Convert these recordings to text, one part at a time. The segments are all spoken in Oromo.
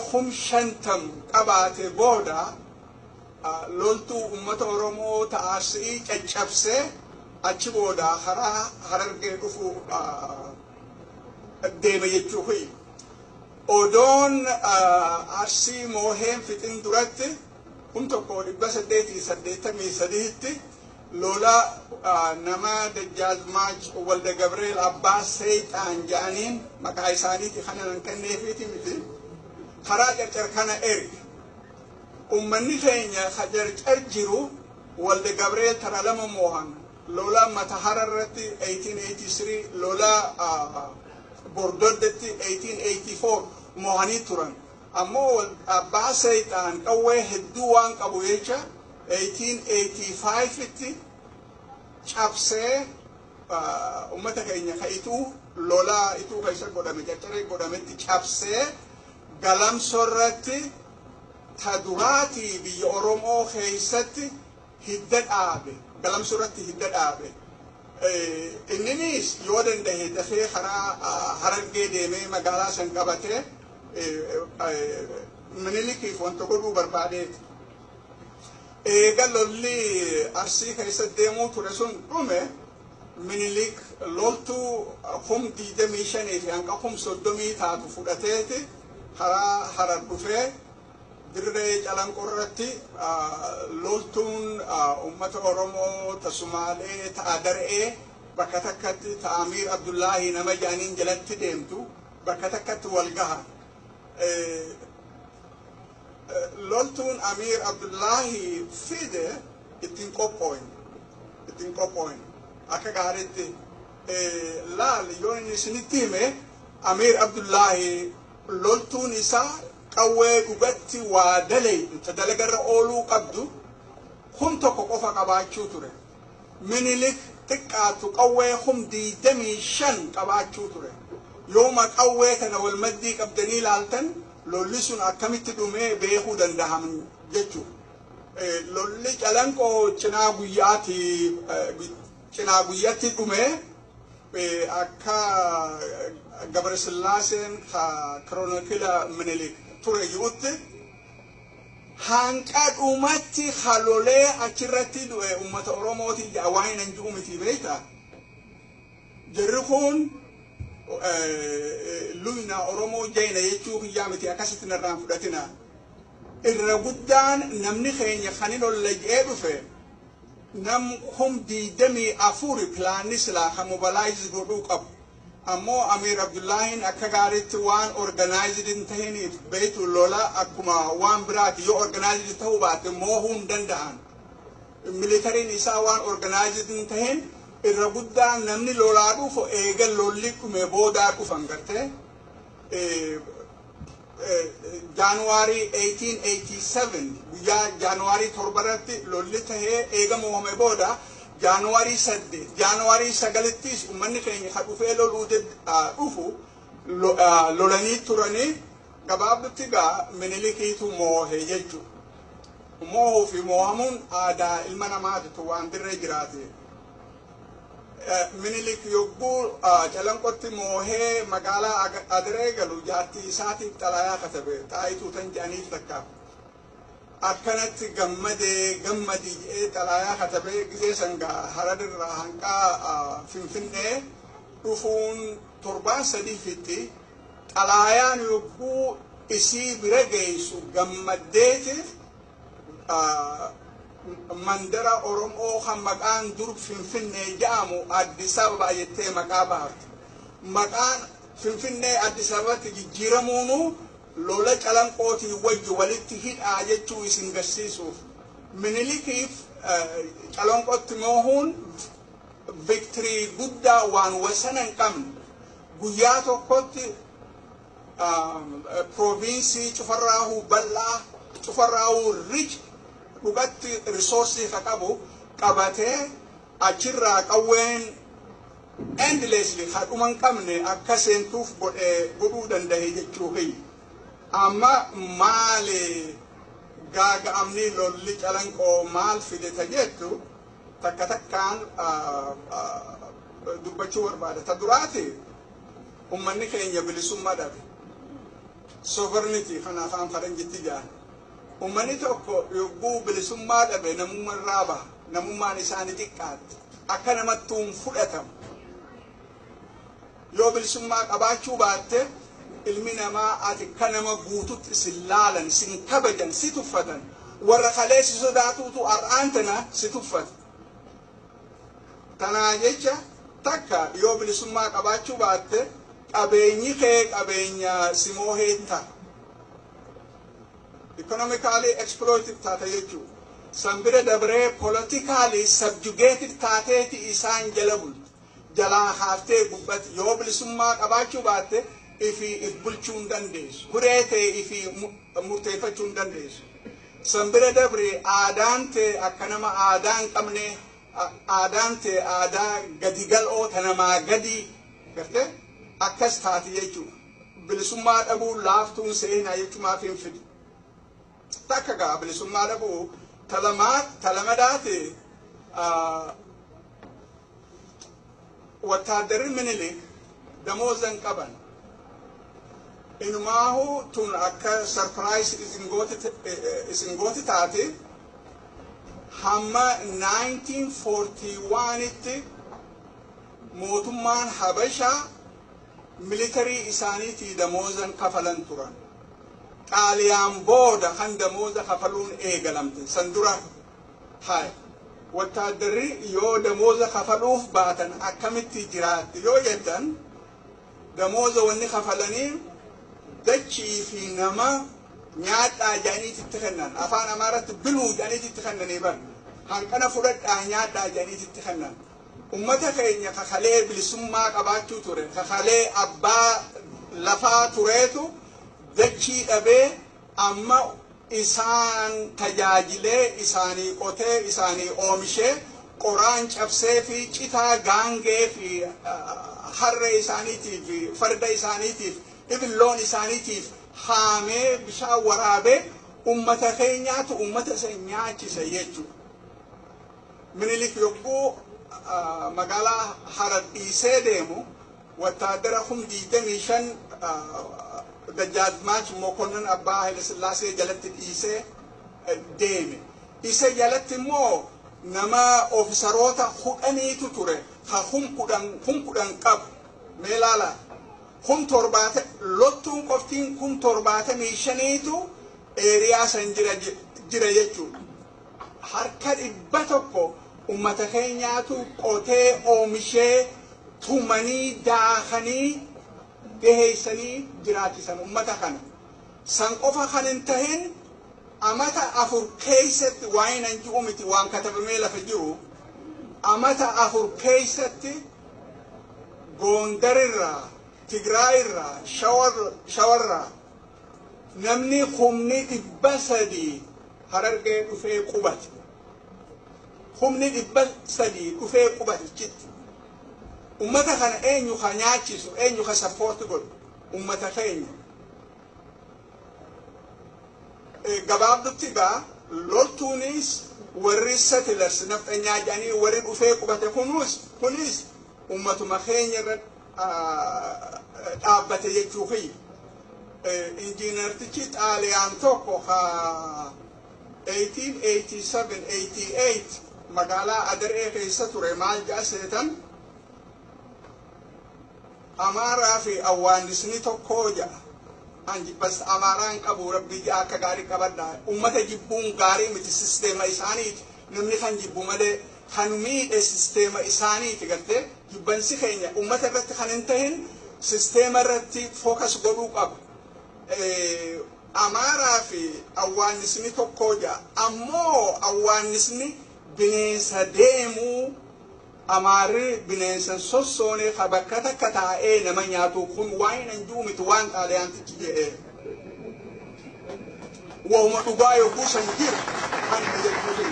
50,000 qabaate booda loltuu ummata Oromoo ta'arsii caccabsee achi booda karaa Harargee dhufu deeme jechuu. Odoon Arsii mooheen fixin duratti 1883tti lola nama Dajjaazmaach Walda Gabreel Abbaa Seexaan jedhaniin, maqaa isaaniiti kana nan kenneefiiti miti, karaa Carcar kana erge. Ummanni keenya ka Carcar jiru Walda Gabreel tara lama moohan: lola Matahara irratti 1883, lola Bordoddetti 1884 moohanii turan. Ammoo Abbaa Seexaan qawwee hedduu waan qabu jecha 1885tti cabsee ummata keenya ka Ituu, lola Ituu keessa godhame, Carcaree godhametti cabsee, Galamsoo irratti ta duraatii biyya Oromoo keessatti hidda dhaabe, Galamsoo irratti hidda dhaabe. Inninis yoo danda'e dafee karaa Harargee deemee magaalaa san qabatee Minilikiif wanta godhuu barbaadeeti. Eega lolli Arsii keessa deemuu ture sun dhume, Minilik loltuu 25,000 fi hanqa 30,000 taatu fudhateeti karaa Harar dhufee dirree Calanqoo irratti loltuun ummata Oromoo ta Sumaalee, ta Adar'ee bakka takkatti, ta Amiir Abdullaahii nama jedhaniin jalatti deemtu bakka takkatti wal gaha. Loltuun Amiir Abdullaahii fide ittiin qophooyin akka gaariitti. Laal, yoo inni isinitti hime, Amiir Abdullaahii loltuun isaa qawwee dhugatti waa dalaydu, ta dalagarra ooluu qabdu, 1000 qofa qabaachuu ture. Minilik xiqqaatu qawwee 25,000 qabaachuu ture. Yooma qawwee kana wal maddii qabdanii ilaaltan, lolli sun akkamitti dhumee beekuu danda'aman jechuudha. Lolli Calanqoo cinaa guyyaati, cinaa guyyatti dhumee, akka Gabrasillaaseen ka chronicle Minilik ture jirutti, hanqa dhumatti halolee achirratti du'e ummata Oromooti jedha. Waan hin ji'u miti, beekta. Jarri kun luyna Oromoo jayna jechuu kiyyaa miti, akkasitti narraan fudhatina. Irra guddaan namni keenya kan hin olla jedhee dhufe nam 24,000 planni silaa kan mobilize godhuu qabu. Ammoo Amiir Abdullaahiin akka gaariitti waan organized hin tahiniif, beektu, lola akkuma waan biraati, yoo organized ta'uu baate moohuu hin danda'an. Militaryn isaa waan organized hin tahin, irra guddaan namni lolaa dhufu eega lolli dhume boodaa dhufan gartee. Jaanuwaarii 1887, guyyaa Jaanuwaarii 7 irratti lolli tahee eega mo'ame booda, Jaanuwaarii 8, Jaanuwaarii 9ttis ummanni keenya ka dhufee loluu dhufu lolanii turanii. Gabaabdutti gaa Minilikiitu moohe jechuudha. Moohuu fi moohamuun aadaa ilma namaatitu waan dirree jiraate. Minilik yogguu Calanqotti moohee magaalaa Adiree galu, jaartii isaatiif xalayaa katabe, Xaayituu tan jedhaniif takka. Akkanatti gammadee, gammadii jedhee xalayaa katabee. Gisee sangaa Hararirraa hanqaa Finfinnee dhufuun torbaan 3 fixxi. Xalaayaan yogguu isii bira geessu gammaddeeti mandara Oromoo kan maqaan dur Finfinnee jedhamu Addis Ababa jettee maqaa baafte. Maqaan Finfinnee Addis Ababatti jijjiiramuunu lola Calanqootii wajji walitti hidhaa jechuu isin garsiisuuf. Minilikiif Calanqootti moohuun victory guddaa waan wasana hin qabne. Guyyaa tokkotti province cufarraahuu bal'aa, cufarraahuu rich, dhugatti resource ka qabu qabatee, achirraa qawween endlessly ka dhuma hin qabne akka seentuuf godhuu danda'e jechuu kiyya. Amma maali gaaga'amni lolli Calanqoo maal fide ta jettu takka takkaan dubbachuu barbaada. Ta duraati, ummanni keenya bilisummaa dhabe. Sovereignty kan afaan faranjitti jedhan. Ummanni tokko yogguu bilisummaa dhabe namummaa irraa baha. Namummaan isaanii xiqqaatti. Akka namattuun fudhatamu. Yoo bilisummaa qabaachuu baatte, ilmi namaa ati akka nama guututti isin laalan, isin kabajan, si tuffatan. Warra kalee si sodaatuutu har'aan tana si tuffata. Tanaa jecha takka yoo bilisummaa qabaachuu baatte, qabeenyi kee qabeenya simoo heetta. Economically exploited taata jechuudha. San bira dabree politically subjugated taateeti isaan jala bulti. Jalaa haaftee gubbatti yoo bilisummaa qabaachuu baatte, ifii if bulchuu hin dandeessu. Huree ta'e ifii murteeffachuu hin dandeessu. San bira dabree aadaan ta'e akka nama aadaa hin qabne, aadaan ta'e aadaa gadi gal'oo ta namaa gadi gartee akkas taati jechuudha. Bilisummaa dhabuu laaftuun seenaa jechumaaf hin fidu. Takka gaa bilisummaa dhabuu talamadaati. Wattaaddarri Minilik damoozan qaban. Inumaahu tun akka surprise isin gooti taate, hamma 1941tti mootummaan Habashaa militarii isaaniitii damoozan kafalan turan. Xaaliyaan booda kan damooza kafaluun eegalamte. San dura hay wattaaddarri yoo damooza kafaluuf baatan akkamitti jiraatti yoo jettan, damooza wanni kafalanii dachii fi nama nyaadhaa jedhaniititti kennan. Afaan Amaaratti biluu jedhaniititti kennanii bar. Hanqana fudhadhaa nyaadhaa jedhaniititti kennan. Ummata keenya kakalee bilisummaa qabaachuu ture, kakalee abbaa lafaa tureetu dachii dhabee, amma isaan tajaajilee, isaanii qotee, isaanii oomishee, qoraan cabsee fi citaa gaangee fi harree isaaniitiif fi farda isaaniitiif, ibilloon isaaniitiif haamee, bishaan waraabee, ummata keenyaatu ummata isa nyaachise jechuudha. Minilik yogguu magaalaa Harar dhiisee deemu wattaadara 25,000 Dajjaazmaach Mokonnon abbaa Haile Sillaasee jalatti dhiisee deeme. Isa jalatti immoo nama ofisaroota 10tu ture ka 10,000 10,000 qabu. Mee ilaala. 70,000 loltuun qoftiin 75,000tu area san jira jechuudha. Harka 100 ummata keenyaatu qotee oomishee, tumanii daakanii dhiheessanii jiraachisan ummata kana. San qofa kan hin tahin, amata 4 keessatti, waa'ee nan ji'u miti, waan katabamee lafa jiru, amata 4 keessatti Goondarirraa, Tigraayirraa, Shawarraa namni 300,000 Harargee dhufee qubate. 300,000 dhufee qubate chitti. Ummata kana eenyu ka nyaachisu, eenyu ka support godhu? Ummata keenya. Gabaabdutti gaa loltuunis warri settlers nafxanyaa jedhanii warri dhufee qubate kunis ummatuma keenya irra dhaabbate jechuu kiyya. Injiinartichi Xaaliyaan tokko ka 1887-88 magaalaa Adaree keessa ture maal jedha seetan? Amaaraa fi awwaannisni tokko jedha. Bas Amaaraan qabu rabbii jedha, akka gaarii qabadha. Ummata jibbuun gaarii miti, sisteema isaaniiti. Namni kan jibbu malee kan miidhe sisteema isaaniiti gartee. Jibbansi keenya ummata irratti kan hin tahin, sisteema irratti focus godhuu qaba. Amaaraa fi awwaannisni tokko jedha. Ammoo awwaannisni bineensa deemuu, Amaarri bineensa sossoone ka bakka takka taa'ee nama nyaatu. Kun waan hin jiru miti, waan Xaaliyaantichi jedhee. Wahuma dhugaa yogguu san jiru kan jechuuti.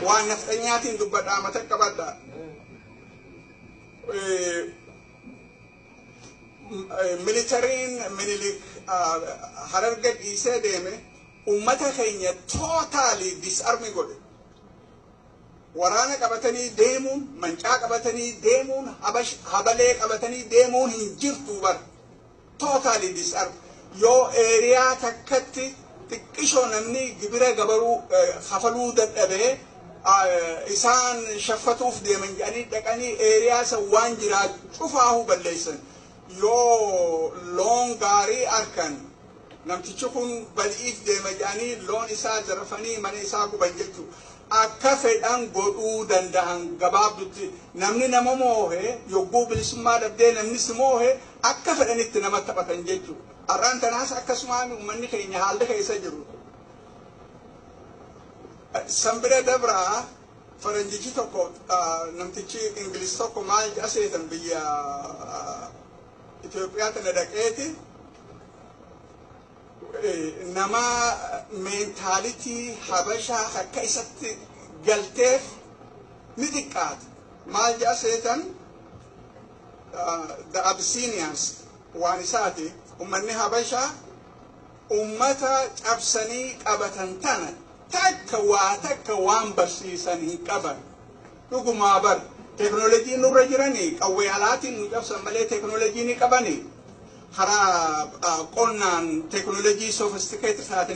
Waan nafxanyaatiin dubbadhaa, mata qabadhaa. Militariin Minilik Hararga dhiisee deeme ummata keenya totally disarm godhe. Waraana qabatanii deemuun, mancaa qabatanii deemuun, habalee qabatanii deemuun hin jirtu bara. Totally disarm. Yoo area takkatti xiqqishoo namni gibira gabaruu kafaluu dadhabee, isaan shaffatuuf deeman jedhanii dhaqanii area san waan jiraa cufaahuu balleessan. Yoo loon gaarii arkan, namtichi kun badi'iif deema jedhanii loon isaa zarafanii mana isaa guban jechuudha. Akka fedhan godhuu danda'an. Gabaabdutti, namni nama moohe, yogguu bilisummaa dhabdee namni si moohe, akka fedhanitti nama taphatan jechuudha. Har'aan tanaas akkasumaan uummanni keenya haalli keessa jiru. San bira dabraa, faranjichi tokko, namtichi Ingiliz tokko maal jedha seetan? Biyya Itoophiyaa tana dhaqeeti nama mentality Habashaa akka isatti galteef ni xiqqaata. Maal jedha seetan? The Abyssinians waan isaati, ummanni Habashaa ummata cabsanii qabatan tana takka waa takka waan barsiisan hin qaban. Dhugumaa bar, teeknoolojii nurra jiranii qawwee alaatiin nu cabsan malee teeknoolojii ni qabanii. Karaa qonnaan teeknoolojii sophisticated taate.